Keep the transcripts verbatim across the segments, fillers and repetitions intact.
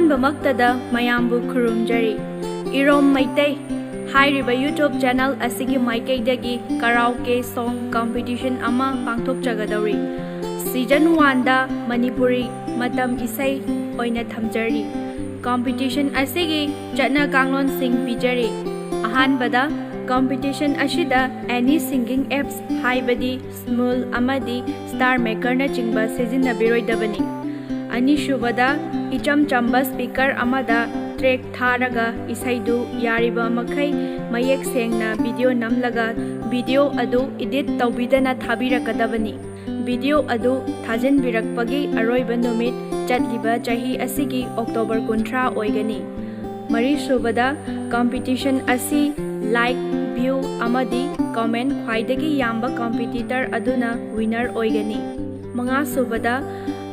ꯑꯍꯥꯟꯕꯃꯛꯇꯗ ꯃꯌꯥꯝꯕꯨ ꯈꯨꯔꯨꯝꯖꯔꯤ꯫ ꯏꯔꯣꯝ ꯃꯩꯇꯩ ꯍꯥꯏꯔꯤꯕ YouTube channel ꯑꯁꯤꯒꯤ ꯃꯥꯏꯀꯩꯗꯒꯤ karaoke song competition ꯑꯃ ꯄꯥꯡꯊꯣꯛꯆꯒꯗꯧꯔꯤ꯫ Season one ꯗ ꯃꯅꯤꯄꯨꯔꯤ ꯃꯇꯝ ꯏꯁꯩ ꯑꯣꯏꯅ ꯊꯝꯖꯔꯤ꯫ Competition ꯑꯁꯤꯒꯤ ꯆꯠꯅ ꯀꯥꯡꯂꯣꯟꯁꯤꯡ ꯄꯤꯖꯔꯤ꯫ ꯑꯍꯥꯟꯕꯗ, competition ꯑꯁꯤꯗ any singing apps ꯍꯥꯏꯕꯗꯤ Smule ꯑꯃꯗꯤ Star Maker ꯅꯆꯤꯡꯕ ꯁꯤꯖꯤꯟꯅꯕꯤꯔꯣꯏꯗꯕꯅꯤ꯫ ꯑꯅꯤꯁꯨꯕꯗ, ꯏꯆꯝ ꯆꯝꯕ speaker ꯑꯃꯗ track ꯊꯥꯔꯒ ꯏꯁꯩꯗꯨ ꯌꯥꯔꯤꯕ ꯃꯈꯩ ꯃꯌꯦꯛ ꯁꯦꯡꯅ video ꯅꯝꯂꯒ video ꯑꯗꯨ edit ꯇꯧꯕꯤꯗꯅ ꯊꯥꯕꯤꯔꯛꯀꯗꯕꯅꯤ꯫ Video ꯑꯗꯨ ꯊꯥꯖꯤꯟꯕꯤꯔꯛꯄꯒꯤ ꯑꯔꯣꯏꯕ ꯅꯨꯃꯤꯠ ꯆꯠꯂꯤꯕ ꯆꯍꯤ ꯑꯁꯤꯒꯤ October ꯀꯨꯟꯊ꯭ꯔꯥ ꯑꯣꯏꯒꯅꯤ꯫ ꯃꯔꯤꯁꯨꯕꯗ, competition ꯑꯁꯤ like, view ꯑꯃꯗꯤ comment ꯈ꯭ꯋꯥꯏꯗꯒꯤ ꯌꯥꯝꯕ competitor ꯑꯗꯨꯅ winner ꯑꯣꯏꯒꯅꯤ꯫ ꯃꯉꯥꯁꯨꯕꯗ,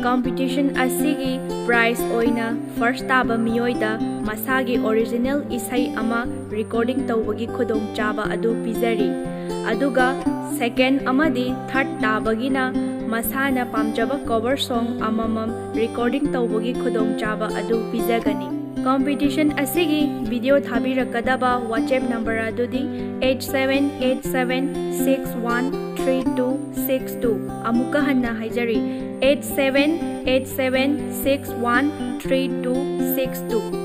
competition ꯑꯁꯤꯒꯤ prize ꯑꯣꯏꯅ first ꯇꯥꯕ ꯃꯤꯑꯣꯏꯗ ꯃꯁꯥꯒꯤ original ꯏꯁꯩ ꯑꯃ recording ꯇꯧꯕꯒꯤ ꯈꯨꯗꯣꯡꯆꯥꯕ ꯑꯗꯨ ꯄꯤꯖꯔꯤ꯫ ꯑꯗꯨꯒ second ꯑꯃꯗꯤ third ꯇꯥꯕꯒꯤꯅ ꯃꯁꯥꯅ ꯄꯥꯝꯖꯕ cover song ꯑꯃꯃꯝ recording ꯇꯧꯕꯒꯤ ꯈꯨꯗꯣꯡꯆꯥꯕ ꯑꯗꯨ ꯄꯤꯖꯒꯅꯤ꯫ Competition ꯑꯁꯤꯒꯤ video ꯊꯥꯕꯤꯔꯛꯀꯗꯕ WhatsApp number ꯑꯗꯨꯗꯤ eight seven eight seven six one three two six two꯫ ꯑꯃꯨꯛꯀ ꯍꯟꯅ ꯍꯥꯏꯖꯔꯤ, eight seven eight seven six one three two six two꯫